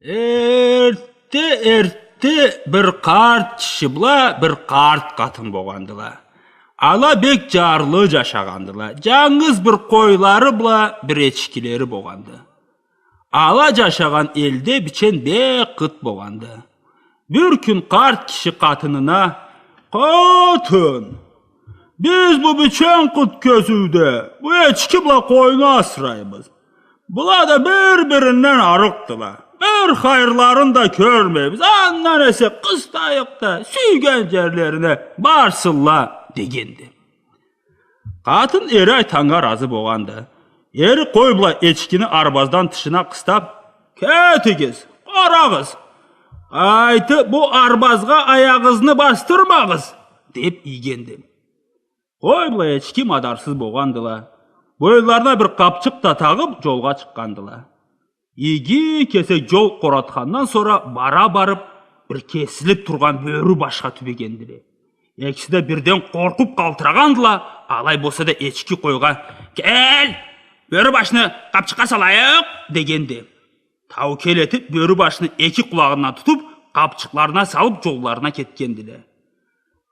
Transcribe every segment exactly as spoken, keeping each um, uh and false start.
Эртте-эртте бир къарт киши бла бир къарт къатын богъандыла. Ала бек джарлы джашагъандыла. Джангыз бир къойлары бла бир эчкилери богъанды. Ала джашагъан элде бичен бек къыт богъанды. Бир кюн къарт киши къатынына: «Къатын, биз бу бичен къыт кёзюуде бу эчки бла къойну асырайбыз. Была да бир-биринден арыкъдыла. Бир хайырларын да кёрмейбиз. Андан эсе къыстайыкъ да, сюйген джерлерине барсынла», — дегенди. Къатын эри айтханнга разы богъанды. Эри къой бла эчкини арбаздан тышына къыстап: «Кетигиз, къарагъыз. Къайтып бу арбазгъа аягъыгъызны басдырмагъыз», — деп ийгенди. Къой бла эчки мадарсыз богъандыла. Боюнларына бир къапчыкъ да тагъып, джолгъа чыкъгъандыла. Иги кесек джол къоратхандан сора бара барып, бир кесилип тургъан бёрю башха тюбегендиле. Экиси да бирден къоркъуп къалтырагъандыла, алай болса да эчки къойгъа: «Кел, бёрю башны къапчыкъгъа салайыкъ», — дегенди. Таукел этип, бёрю башны эки къулагъындан тутуп, къапчыкъларына салып, джолларына кетгендиле.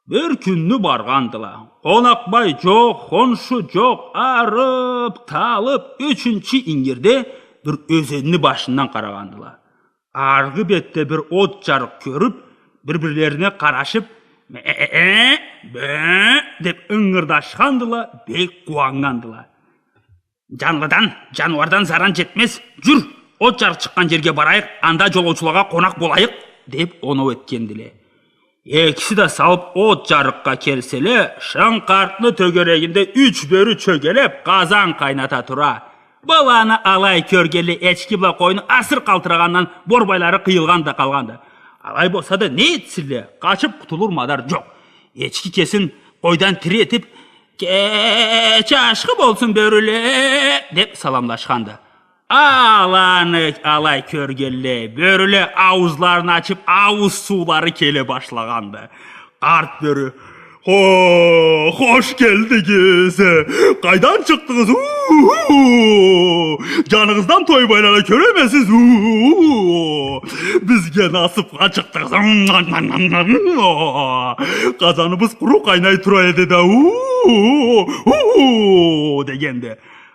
Бир кюнню баргъандыла. Къонакъбай джокъ, хоншу джокъ, арып, талып, ючюнчю ингирде бир ёзенни башындан къарагъандыла. Аргъы бетде бир от джарыкъ кёрюп, бир-бирлерине къарашып, «Ме-е-е, бе-е-е» деп ынгырдашхандыла, бек къууаннгандыла. «Джанлыдан, джаныуардан заран джетмез. Джюр, от джарыкъ чыкъгъан джерге барайыкъ, анда джолоучулагъа къонакъ болайыкъ», — деп оноу этгендиле. Экиси да салып от джарыкъгъа келселе, шын къартны тёгерегинде юч бёрю чёгелеп, къазан къайната тура. Быланы алай кёргенлей, эчки бла къойну асыры къалтырагъандан борбайлары къыйылгъан да къалгъанды. Алай болса да не этсинле, къачып къутулур мадар джокъ. Эчки кесин къойдан тири этип: «Кече ашхы болсун, бёрюле», — деп саламлашханды. Аланы алай кёргенлей, бёрюле ауузларын ачып, аууз суулары келе башлагъанды. Къарт бёрю: «Хо, хош келдигиз! Къайдан чыкъдыгъыз? У-у-у! Джаныгъыздан тоймайланы кёремесиз? У-у-у! Бизге насыпха чыкъдыгъыз. Къазаныбыз къуру къайнай тура эди да, у-у-у!» — дегенди.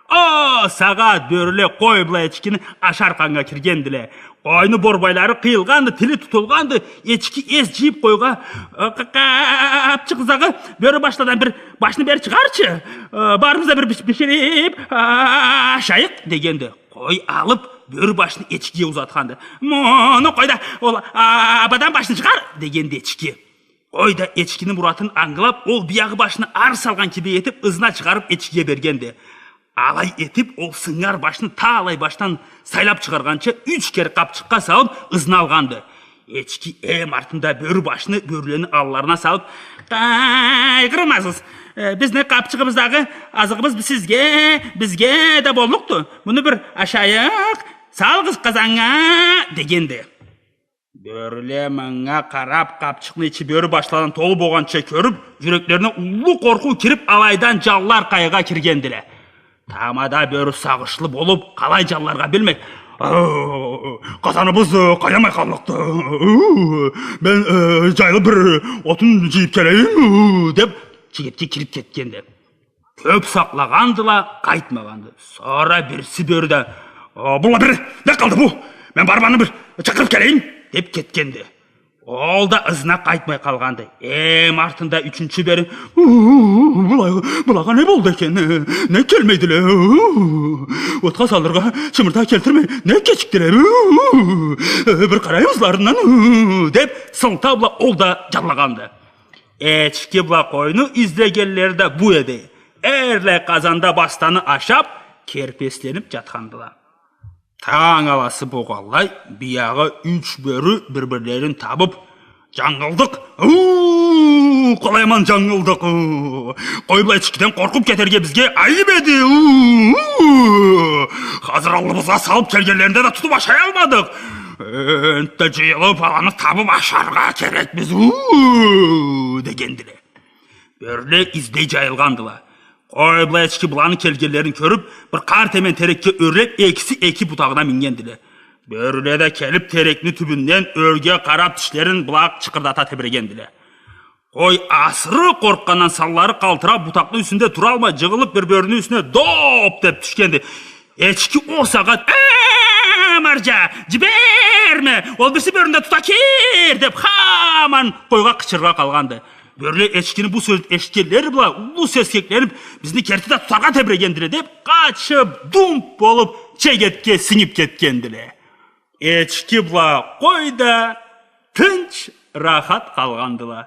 О сагъат бёрюле къой бла эчкини ашар къаннга киргендиле. Къойну борбайлары къыйылгъанды, тили тутулгъанды, эчки эс джыйып къойгъа: «Къа-, къа-, къапчыкъ ызагъы, бёрю башладан бир башны бери чыгъарчы, э, барыбыз да бир биш-, биширип, а-, ашайыкъ», — дегенди. Къой алып, бёрю башны эчкиге узатханды. «Муну къой да, ол, а-, абадан башны чыгъар», — дегенди эчки. Къой да эчкини муратын ангылап, ол биягъы башны ары салгъан кибик этип, ызына чыгъарып, эчкиге бергенди. Алай этип, ол сынгар башны талай башдан сайлап чыгъаргъанча, юч кере къапчыкъгъа салып, ызына алгъанды. Эчки эм артында бёрю башны бёрюлени алларына салып: «Къайгъырмагъыз, э, бизни къапчыгъыбыздагъы азыгъыбыз сизге, бизге да боллукъду. Муну бир ашайыкъ, салыгъыз къазаннга», — дегенди. Бёрюле мынга къарап, къапчыкъны ичи бёрю башладан толу болгъанча кёрюп, джюреклерине уллу къоркъуу кирип, алайдан джанлары къайгъыгъа киргендиле. Тамада бёрю сагъышлы болуп, къалай джанларгъа билмей: «Ау, къазаныбыз, э, къайнамай къаллыкъды. Ау, мен, э, джайлы бир отун джыйып келейим», — деп, чегетге кирип кетгенди. Кёп сакълагъандыла, къайтмагъанды. Сора бирси бёрю да: «О, была бир, не къалды бу? Мен барып аны бир чакъырып келейим», — деп кетгенди. Ол да ызына къайтмай къалгъанды. Эм артында ючюнчю бёрю: «У-у-у, была, былагъа не болду экен? Не келмейдиле? У-у-у, отха салыргъа чымырта келтирмей, не кечикдиле? У-у-у, бир къарайым ызларындан, у-у-у», — деп, сылтау бла ол да джанлагъанды. Эчки бла къойну излегенлери да бу эди. Эрлай къазанда бастаны ашап, керпесленип джатхандыла. Танг аласы болгъанлай, биягъы юч бёрю бир-бирлерин табып: «Джангылдыкъ! У-у-у, къалай аман джангылдыкъ! У-у-у! Къой бла эчкиден къоркъуп кетерге бизге айып эди! У-у-у! Хазыр аллыбызгъа салып келгенлеринде да тутуп ашаялмадыкъ! Энтда джыйылып, аланы табып ашаргъа керекбиз! У-у-у!» — дегендиле. Бёрюле излей джайылгъандыла. Къой бла эчки быланы келгенлерин кёрюп, бир къарт эмен терекге ёрлеп, экиси эки бутагъына мингендиле. Бёрюле да келип терекни тюбюнден ёрге къарап тишлерин былай чыкъырдата тебирегендиле. Къой, асыры къоркъгъандан санлары къалтырап, бутакъны юсюнде туралмай, джыгъылып бир бёрюню юсюне доп деп тюшгенди. Эчки ол сагъат: «Э, марджа, джиберме, ол бирси бёрюню да тута кир!» — деп, хаман къойгъа къычырыргъа къалгъанды. Бёрюле эчкини бу сёзюн эшитгенлери бла уллу сескекленип, «Бизни керти да тутаргъа тебирегендиле», — деп, къачып, думп болуп, чегетге сингип кетгендиле. Эчки бла къой да тынч, рахат къалгъандыла.